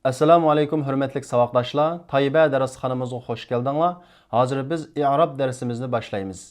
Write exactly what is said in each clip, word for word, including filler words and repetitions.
ئەسسالامۇ ئەلەيكۇم، ھۆرمەتلىك ساۋاقداشلار! تايبە دەرسخانىمىزغا خوش كەلدىڭلار. ھازىر بىز ئىئراب دەرسىمىزنى باشلايمىز.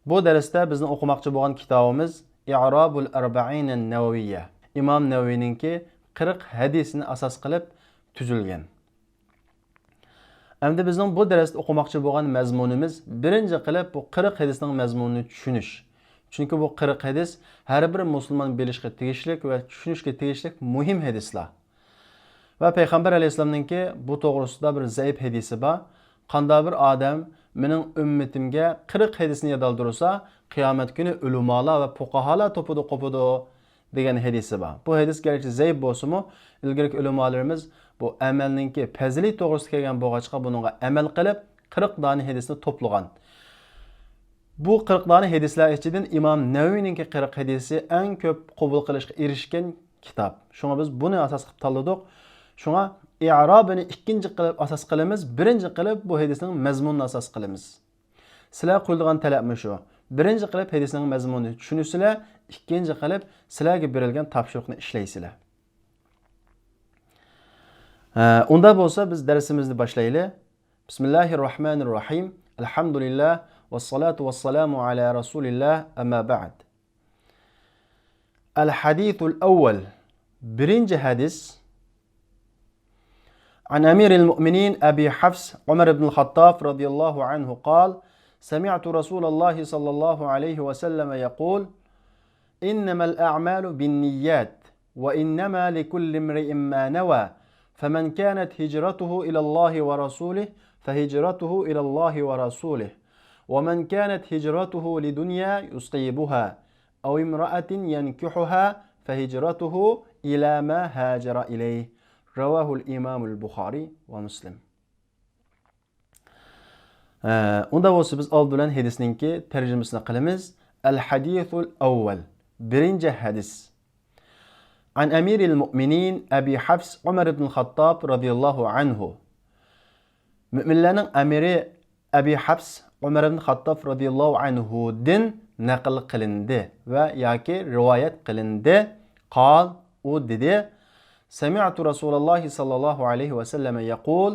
بۇ دەرستە بىزنىڭ ئوقۇماقچى بولغان كىتابىمىز ئىئرابۇل ئەربەئىن نەۋەۋىيە، ئىمام نەۋەۋىنىڭكى قىرىق ھەدىسىنى ئاساس قىلىپ تۈزۈلگەن. ئەمدى بىزنىڭ بۇ دەرستە ئوقۇماقچى بولغان مەزمۇنىمىز، بىرىنچى قىلىپ بۇ قىرىق ھەدىسنىڭ مەزمۇنىنى چۈشىنىش. چۈنكى بۇ قىرىق ھەدىس ھەر بىر مۇسۇلمان بىلىشقا تېگىشلىك ۋە چۈشىنىشكە تېگىشلىك مۇھىم ھەدىسلەر. ۋە پەيغەمبەر ئەلەيھىسسالامنىڭكى بۇ توغرىسىدا بىر زەئىپ ھەدىسى بار. قانداق بىر ئادەم مېنىڭ ئۈممىتىمگە قىرىق ھەدىسنى يادالدۇرسا، قىيامەت كۈنى ئۆلىمالار ۋە پۇقاھالار توپىدا قوپىدۇ، دېگەن ھەدىسى بار. بۇ ھەدىس گەرچە زەئىپ بولسىمۇ، ئىلگىرىكى ئۆلىمالىرىمىز بۇ ئەمەلنىڭكى پەزىلىتى توغرىسىدا كەلگەن بولغاچقا، بۇنىڭغا ئەمەل قىلىپ، قىرىق دانە ھەدىسنى توپلىغان. بۇ قىرىق دانە ھەدىسلەر ئىچىدىن ئىمام نەۋەۋىنىڭكى قىرىق ھەدىسى ئەڭ كۆپ قوبۇل قىلىشقا ئېرىشكەن كىتاب. شۇڭا بىز بۇنى ئاساس قىلىپ تاللىدۇق. شۇڭا ئىئرابىنى ئىككىنچى قىلىپ ئاساس قىلىمىز، بىرىنچى قىلىپ بۇ ھەدىسنىڭ مەزمۇنىنى ئاساس قىلىمىز. سىلەر قويىدىغان تەلەپمۇ شۇ. بىرىنچى قىلىپ ھەدىسنىڭ مەزمۇنىنى چۈشىنىسىلەر، ئىككىنچى قىلىپ سىلەرگە بېرىلگەن تاپشۇرۇقنى ئىشلەيسىلەر. ھە، ئۇنداق بولسا بىز دەرسىمىزنى باشلايلى. بىسمىللاھىرراھمانىرراھىم. ئەلھەمدۇلىللاھ، ۋەسسالاتۇ ۋەسسالامۇ ئەلا رەسۇلىللاھ، ئەمما بەئد. ئەل ھەدىسۇل ئەۋۋەل. بىرىنچى ھەدىس. عن أمير المؤمنين أبي حفص عمر بن الخطاب رضي الله عنه قال: سمعت رسول الله صلى الله عليه وسلم يقول: إنما الأعمال بالنيات، وإنما لكل امرئ ما نوى، فمن كانت هجرته إلى الله ورسوله فهجرته إلى الله ورسوله، ومن كانت هجرته لدنيا يصيبها أو امرأة ينكحها فهجرته إلى ما هاجر إليه. رواه الإمام البخاري ومسلم. ئە، ئۇنداق بولسا بىز ئالدى بىلەن ھەدىسنىڭكى تەرجىمىسىنى قىلىمىز. ئەل ھەدىسۇل ئەۋۋەل. بىرىنچى ھەدىس. عن أمير المؤمنين أبي حفص عمر بن الخطاب رضي الله عنه. مۆمىنلەرنىڭ ئەمىرى ئەبى ھەفس ئۆمەر ئىبن خاتتاب رەزىياللاھۇ ئەنھۇدىن نەقىل قىلىندى ۋە ياكى رىۋايەت قىلىندى. قال، ئۇ دېدى، سەمىئتۇ رەسۇلاللاھى ساللاللاھۇ ئەلەيھى ۋەسەللەمە يەقۇل،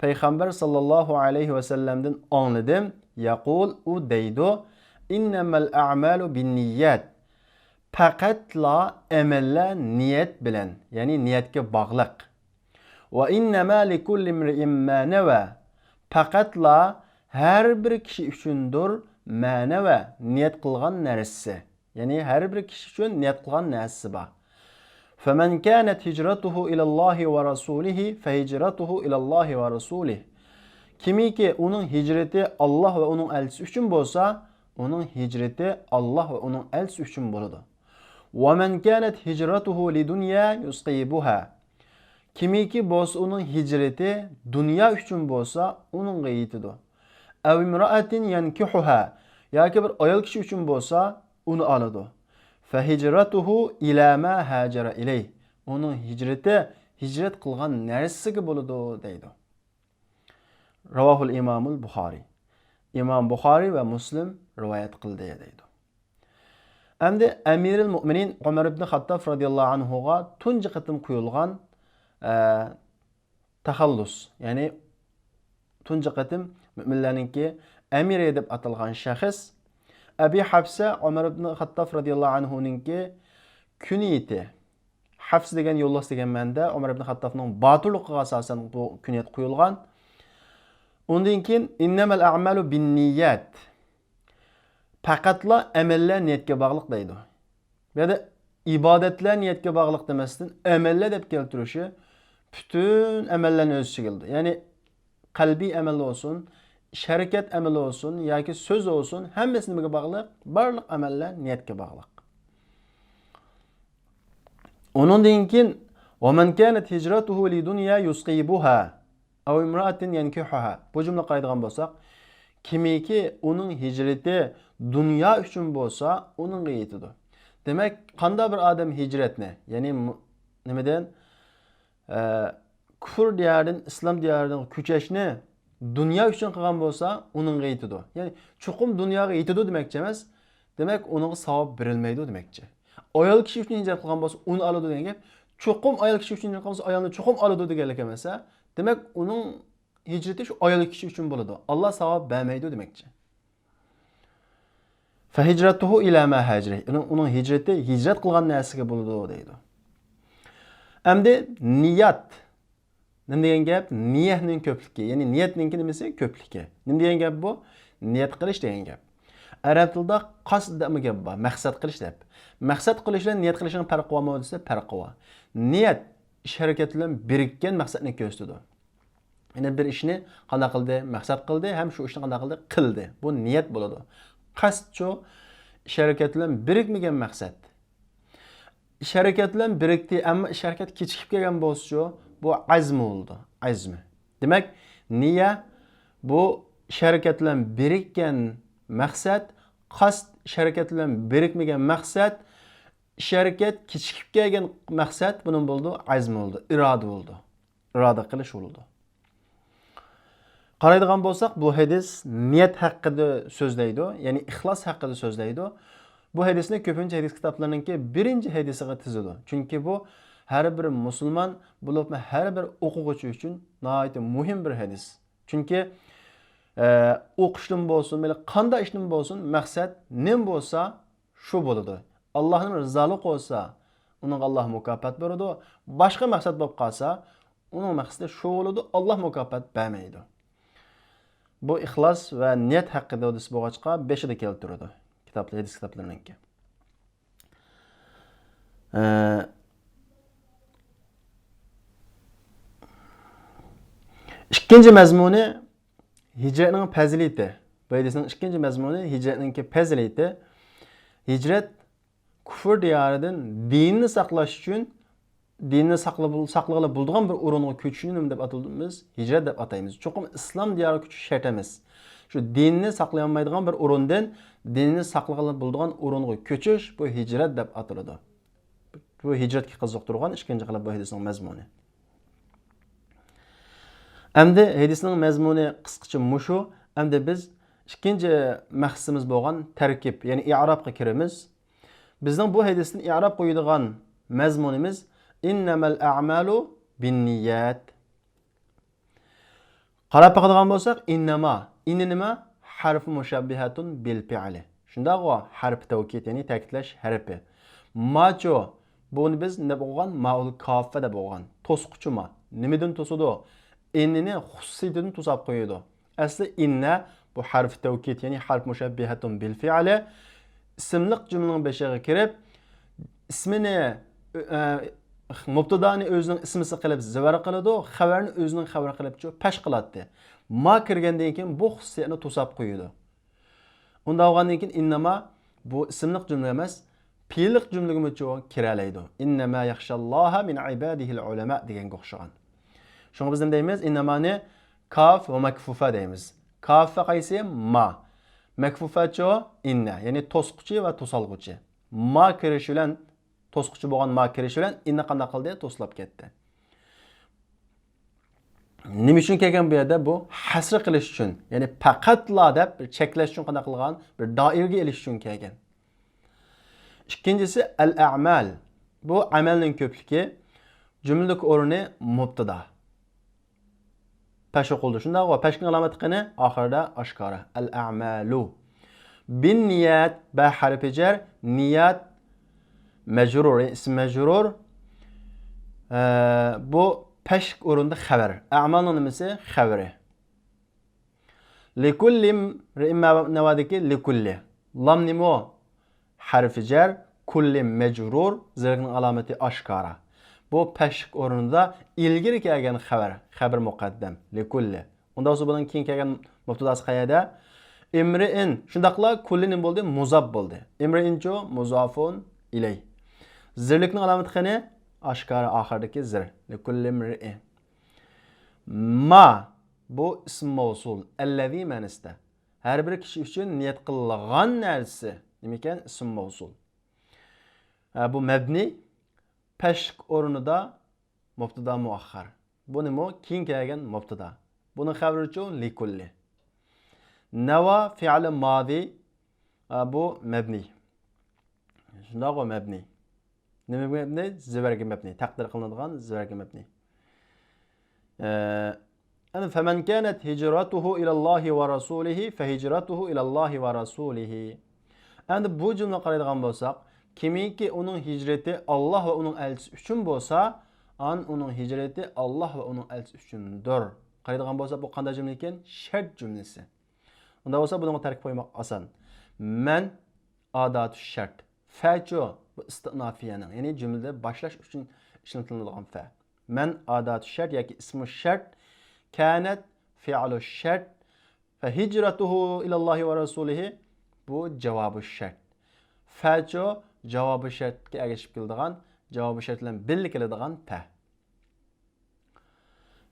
پەيغەمبەر ساللاللاھۇ ئەلەيھى ۋەسەللەمدىن ئاڭلىدىم، يەقۇل، ئۇ دەيدۇ، ئىننەمەل ئەئمالۇ بىننىيات، پەقەتلا ئەمەللەر نىيەت بىلەن، يەنى نىيەتكە باغلىق. ۋە ئىننەما لىكۇللى ئىمرىئىم مە نەۋا. پەقەتلا ھەر بىر كىشى ئۈچۈندۇر مە نەۋا، نىيەت قىلغان نەرسىسى. يەنى ھەر بىر كىشى ئۈچۈن نىيەت قىلغان نەرسىسى بار. فەمەن كانەت ھىجرەتۇھۇ ئىلەللاھى ۋە رەسۇلىھى فەھىجرەتۇھۇ ئىلەللاھى ۋە رەسۇلىھ. كىمكى ئۇنىڭ ھىجرىتى ئاللاھ ۋە ئۇنىڭ ئەلچىسى ئۈچۈن بولسا، ئۇنىڭ ھىجرىتى ئاللاھ ۋە ئۇنىڭ ئەلچىسى ئۈچۈن بولىدۇ. وَمَنْ كَانَتْ هِجْرَتُهُ لِدُنْيَا يُصِيبُهَا. كىمكى بولسا ئۇنىڭ ھىجرىتى دۇنيا ئۈچۈن بولسا، ئۇنىڭغا يېتىدۇ. أَوْ امْرَأَةٍ يَنْكِحُهَا. ياكى بىر ئايال كىشى ئۈچۈن بولسا، ئۇنى ئالىدۇ. فَهِجْرَتُهُ إِلَى مَا هَاجَرَ إِلَيْهِ. ئۇنىڭ ھىجرىتى ھىجرەت قىلغان نەرسىگە بولىدۇ، دەيدۇ. رواه الإمام البخاري. ئىمام بۇخارى ۋە مۇسلىم رىۋايەت قىلدى، دەيدۇ. ئەمدى ئەمىرىل مۆمىنىن ئۆمەر ئىبن خاتتاب رەزىياللاھۇ ئەنھۇغا تۇنجى قېتىم قويۇلغان، ئە، تەخەللۇس، يەنى تۇنجى قېتىم مۆمىنلەرنىڭكى ئەمىرى دەپ ئاتالغان شەخس ئەبى ھەفسە ئۆمەر ئىبن خاتتاب رەزىياللاھۇ ئەنھۇنىڭكى كۈنىيىتى. ھەفس دېگەن يولۋاس دېگەن مەنىدە، ئۆمەر ئىبن خاتتابنىڭ باتۇرلۇقىغا ئاساسەن بۇ كۈنىيەت قويۇلغان. ئۇندىن كېيىن، ئىننەمەل ئەئمالۇ بىننىيات. پەقەتلا ئەمەللەر نىيەتكە باغلىق دەيدۇ. بۇ يەردە ئىبادەتلەر نىيەتكە باغلىق دېمەستىن، ئەمەللەر دەپ كەلتۈرۈشى پۈتۈن ئەمەللەرنى ئۆز ئىچىگە ئالىدۇ. يەنى قەلبىي ئەمەل بولسۇن، ئىش ھەرىكەت ئەمەل بولسۇن ياكى سۆز بولسۇن، ھەممىسى نېمىگە باغلىق؟ بارلىق ئەمەللەر نىيەتكە باغلىق. ئۇنىڭدىن كېيىن، وَمَنْ كَانَتْ هِجْرَتُهُ لِدُنْيَا يُصِيبُهَا أَوْ امْرَأَةٍ يَنْكِحُهَا. بۇ جۈملىگە قارايدىغان بولساق، كىمكى ئۇنىڭ ھىجرىتى دۇنيا ئۈچۈن بولسا، ئۇنىڭغا يېتىدۇ. دېمەك، قانداق بىر ئادەم ھىجرەتنى، يەنى مۇ-، نېمىدىن، ئە، كۇفر دىيارىدىن ئىسلام دىيارىغا كۆچۈشنى دۇنيا ئۈچۈن قىلغان بولسا، ئۇنىڭغا يېتىدۇ. يەنى چوقۇم دۇنياغا يېتىدۇ دېمەكچى ئەمەس. دېمەك، ئۇنىڭغا ساۋاب بېرىلمەيدۇ دېمەكچى. ئايال كىشى ئۈچۈن ھىجرەت قىلغان بولسا، ئۇنى ئالىدۇ دېگەن گەپ. چوقۇم ئايال كىشى ئۈچۈن ھىجرەت قىلمىسا، ئايالنى چوقۇم ئالىدۇ دېگەنلىك ئەمەس. دېمەك، ئۇنىڭ ھىجرىتى شۇ ئايال كىشى ئۈچۈن بولىدۇ. ئاللا ساۋاب بەرمەيدۇ دېمەكچى. فهجرته إلى ما هاجر إليه. ئۇنىڭ، ئۇنىڭ ھىجرىتى ھىجرەت قىلغان نەرسىگە بولىدۇ دەيدۇ. ئەمدى نىيەت. نېمە دېگەن گەپ؟ نىيەتنىڭ كۆپلۈكى. يەنى نىيەتنىڭكى نېمىسى؟ كۆپلۈكى. نېمە دېگەن گەپ بۇ؟ نىيەت قىلىش دېگەن گەپ. ئەرەب تىلىدا قەسد دەپمۇ گەپ بار، مەقسەت قىلىش دەپ. مەقسەت قىلىش بىلەن نىيەت قىلىشنىڭ پەرقى بارمۇ دېسە، پەرقى بار. نىيەت ئىش ھەرىكەت بىلەن بىرىككەن مەقسەتنى كۆرسىتىدۇ. يەنى بىر ئىشنى قانداق قىلدى؟ مەقسەت قىلدى ھەم شۇ ئىشنى قانداق قىلدى؟ قىلدى. بۇ نىيەت بولىدۇ. قەستچۇ؟ ئىش ھەرىكەت بىلەن بىرىكمىگەن مەقسەت. ئىش ھەرىكەت بىلەن بىرىكتى، ئەمما ئىش ھەرىكەت كېچىكىپ كەلگەن بولسىچۇ؟ بۇ ئەزم بولىدۇ. ئەزم. دېمەك، نىيە بۇ ئىش ھەرىكەت بىلەن بىرىككەن مەقسەت، قەست ئىش ھەرىكەت بىلەن بىرىكمىگەن مەقسەت، ئىش ھەرىكەت كېچىكىپ كەلگەن مەقسەت بۇنىڭ بولىدۇ، ئەزم بولىدۇ، ئىرادە بولىدۇ. ئىرادە قىلىش بولىدۇ. قارايدىغان بولساق، بۇ ھەدىس نىيەت ھەققىدە سۆزلەيدۇ، يەنى ئىخلاس ھەققىدە سۆزلەيدۇ. بۇ ھەدىسنى كۆپىنچە ھەدىس كىتابلىرىنىڭكى بىرىنچى ھەدىسىغا تىزىدۇ. چۈنكى بۇ ھەر بىر مۇسۇلمان، بولۇپمۇ ھەر بىر ئوقۇغۇچى ئۈچۈن ناھايىتى مۇھىم بىر ھەدىس. چۈنكى، ئە، ئوقۇشتىن بولسۇن، مەيلى قانداق ئىشتىن بولسۇن، مەقسەت نېمە بولسا، شۇ بولىدۇ. ئاللاھنىڭ رىزالىقى بولسا، ئۇنىڭغا ئاللاھ مۇكاپات بېرىدۇ. باشقا مەقسەت بولۇپ قالسا، ئۇنىڭ مەقسىتى شۇ بولىدۇ، ئاللاھ مۇكاپات بەرمەيدۇ. بۇ ئىخلاس ۋە نىيەت ھەققىدە ھەدىس بولغاچقا، بېشىدا كەلتۈرىدۇ. كىتابلار، ھەدىس كىتابلىرىنىڭكى. ئە، ئىككىنچى مەزمۇنى ھىجرەتنىڭ پەزىلىتى. بۇ ھەدىسنىڭ ئىككىنچى مەزمۇنى ھىجرەتنىڭكى پەزىلىتى. ھىجرەت كۇفر دىيارىدىن دىننى ساقلاش ئۈچۈن، دىننى ساقلا-، ساقلىغىلى بولىدىغان بىر ئورۇنغا كۆچۈشنى نېمە دەپ ئاتايمىز؟ ھىجرەت دەپ ئاتايمىز. چوقۇم ئىسلام دىيارىغا كۆچۈش شەرت ئەمەس. شۇ دىننى ساقلىيالمايدىغان بىر ئورۇندىن دىننى ساقلىغىلى بولىدىغان ئورۇنغا كۆچۈش، بۇ ھىجرەت دەپ ئاتىلىدۇ. بۇ ھىجرەتكە قىزىقتۇرغان ئىككىنچى قىلىپ بۇ ھەدىسنىڭ مەزمۇنى. ئەمدى ھەدىسنىڭ مەزمۇنى قىسقىچە مۇشۇ. ئەمدى بىز ئىككىنچى مەقسىتىمىز بولغان تەركىب، يەنى ئىئرابقا كىرىمىز. بىزنىڭ بۇ ھەدىستىن ئىئراب قويىدىغان مەزمۇنىمىز «إنما الأعمال بالنيات». قاراپ باقىدىغان بولساق، ئىننەما. ئىننە نېمە؟ حرف مشبهة بالفعل. شۇنداقغۇ؟ حرف تەۋكىد، يەنى تەكىتلەش ھەرپى. ماچۇ؟ بۇنى بىز نېمە دەپ ئوقۇغان؟ مائۇل كافە دەپ ئوقۇغان. توسقۇچى ما. نېمىدىن توسىدۇ؟ ئىننىنى خۇسۇسىيىتىدىن توساپ قويىدۇ. ئەسلى ئىننە بۇ حرف تەۋكىد، يەنى حرف مشبهة بالفعل. ئىسىملىق جۈملىنىڭ بېشىغا كىرىپ، ئىسمىنى، ئە، مۇبتىدانى ئۆزىنىڭ ئىسمىسى قىلىپ زىبەر قىلىدۇ، خەۋەرنى ئۆزىنىڭ خەۋىرى قىلىپ چۇ پەش قىلاتتى. ما كىرگەندىن كېيىن بۇ خۇسۇسىيەتنى توساپ قويىدۇ. ئۇنداق بولغاندىن كېيىن ئىننەما بۇ ئىسىملىق جۈملە ئەمەس، پېئىللىق جۈملىگىمۇچۇ كىرەلەيدۇ. «إنما يخشى الله من عباده العلماء» دېگەنگە ئوخشىغان. شۇڭا بىز نېمە دەيمىز؟ ئىننەمانى كاف ۋە مەكفۇفە دەيمىز. كافە قايسى؟ ما. مەكفۇفەچۇ؟ ئىننە، يەنى توسقۇچى ۋە توسالغۇچى. ما كىرىشى بىلەن، توسقۇچى بولغان ما كىرىشى بىلەن ئىننە قانداق قىلدى؟ توسۇلۇپ كەتتى. نېمە ئۈچۈن كەلگەن بۇ يەردە؟ بۇ ھەسرى قىلىش ئۈچۈن، يەنى پەقەتلا دەپ بىر چەكلەش ئۈچۈن قانداق قىلغان؟ بىر دائىرىگە ئېلىش ئۈچۈن كەلگەن. ئىككىنچىسى، ئەل ئەمەل. بۇ ئەمەلنىڭ كۆپلۈكى، جۈملىدىكى ئورنى مۇبتىدا. پەش ئوقۇلدى. شۇنداقغۇ؟ پەشنىڭ ئالامىتى قېنى؟ ئاخىرىدا ئاشكارا. ئەل ئەمەلۇ. بىن نىيەت، بە ھەرپى جەر، نىيەت مەجرۇر، ئىسم مەجرۇر. ئە، بۇ پەشلىك ئورۇندا خەۋەر. ئەمەلنىڭ نېمىسى؟ خەۋىرى. لىكۇللى ئىمرىئىن ما نەۋادىكى لىكۇللى. لام نېمە ئۇ؟ ھەرپى جەر، كۇللى مەجرۇر، زېرگنىڭ ئالامىتى ئاشكارا. بۇ پەشلىك ئورنىدا ئىلگىرى كەلگەن خەۋەر، خەبەر مۇقەددەم، لىكۇللى. ئۇنداق بولسا بۇنىڭ كېيىن كەلگەن مۇبتىداسى قەيەردە؟ ئىمرىئىن، شۇنداقلا كۇللى نېمە بولدى؟ مۇزاپ بولدى. ئىمرىئىنچۇ؟ مۇزافۇن ئىلەي. زېرلىكنىڭ ئالامىتى قېنى؟ ئاشكارا ئاخىردىكى زېر. لىكۇللى ئىمرىئىن. ما، بۇ ئىسم مەۋسۇل. ئەللەزى مەنىسىدە. ھەر بىر كىشى ئۈچۈن نىيەت قىلغان نەرسىسى. نېمىكەن؟ ئىسم مەۋسۇل. ھە، بۇ مەبنى، پەشلىك ئورنىدا مۇبتىدا مۇئەخخەر. بۇنىمۇ كېيىن كەلگەن مۇبتىدا. بۇنىڭ خەۋىرىچۇ؟ لىكۇللى. نەۋا فېئىلى مازى، ھە، بۇ مەبنى. شۇنداقغۇ؟ مەبنى. نېمە گېپنى؟ زېۋەرگە مەپنى. تەقدىر قىلىنىدىغان زېۋەرگە مەپنى. ئە، ئەنە، فَمَنْ كَانَتْ هِجْرَتُهُ إِلَى اللَّهِ وَرَسُولِهِ فَهِجْرَتُهُ إِلَى اللَّهِ وَرَسُولِهِ. ئەمدى بۇ جۈملىگە قارايدىغان بولساق، كىمكى ئۇنىڭ ھىجرىتى ئاللاھ ۋە ئۇنىڭ ئەلچىسى ئۈچۈن بولسا، ئان ئۇنىڭ ھىجرىتى ئاللاھ ۋە ئۇنىڭ ئەلچىسى ئۈچۈندۇر. قارايدىغان بولساق، بۇ قانداق جۈملە ئىكەن؟ شەرت جۈملىسى. ئۇنداق بولسا، بۇنىڭغا تەركىب قويماق ئاسان. مەن ئاداتۇ شەرت. فەچۇ، بۇ ئىستىئنافىيەنىڭ، يەنى جۈملىدە باشلاش ئۈچۈن ئىشلىتىلىدىغان فە. مەن ئاداتۇ شەرت ياكى ئىسمۇ شەرت، كانەت فىئلۇ شەرت، فە ھىجرەتۇھۇ ئىلەللاھى ۋە رەسۇلىھى، بۇ جاۋابۇ شەرت. فەچۇ، جاۋابۇ شەرتكە ئەگىشىپ كېلىدىغان، جاۋابۇ شەرت بىلەن بىللە كېلىدىغان پە.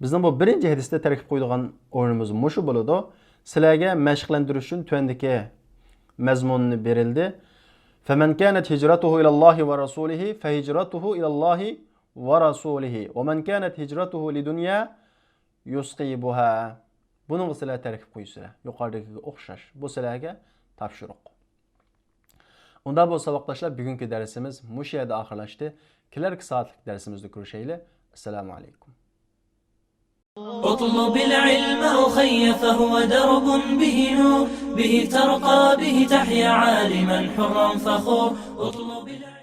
بىزنىڭ بۇ بىرىنچى ھەدىستە تەركىب قويىدىغان ئورنىمىز مۇشۇ بولىدۇ. سىلەرگە مەشىقلەندۈرۈش ئۈچۈن تۆۋەندىكى مەزمۇننى بېرىلدى. فَمَنْ كَانَتْ هِجْرَتُهُ إِلَى اللَّهِ وَرَسُولِهِ فَهِجْرَتُهُ إِلَى اللَّهِ وَرَسُولِهِ، وَمَنْ كَانَتْ هِجْرَتُهُ لِدُنْيَا يُصِيبُهَا. بۇنىڭغا سىلەر تەركىب قويىسىلەر. يۇقىرىدىكىگە ئوخشاش. بۇ سىلەرگە تاپشۇرۇق. ئۇنداق بولسا، ساۋاقداشلار، بۈگۈنكى دەرسىمىز مۇشۇ يەردە ئاخىرلاشتى. كېلەركى سائەتلىك دەرسىمىزدە كۆرۈشەيلى. ئەسسالامۇ ئەلەيكۇم. اطلب العلم أخي فهو درب به نور، به ترقى به تحيا عالما حرا فخور. اطلب العلم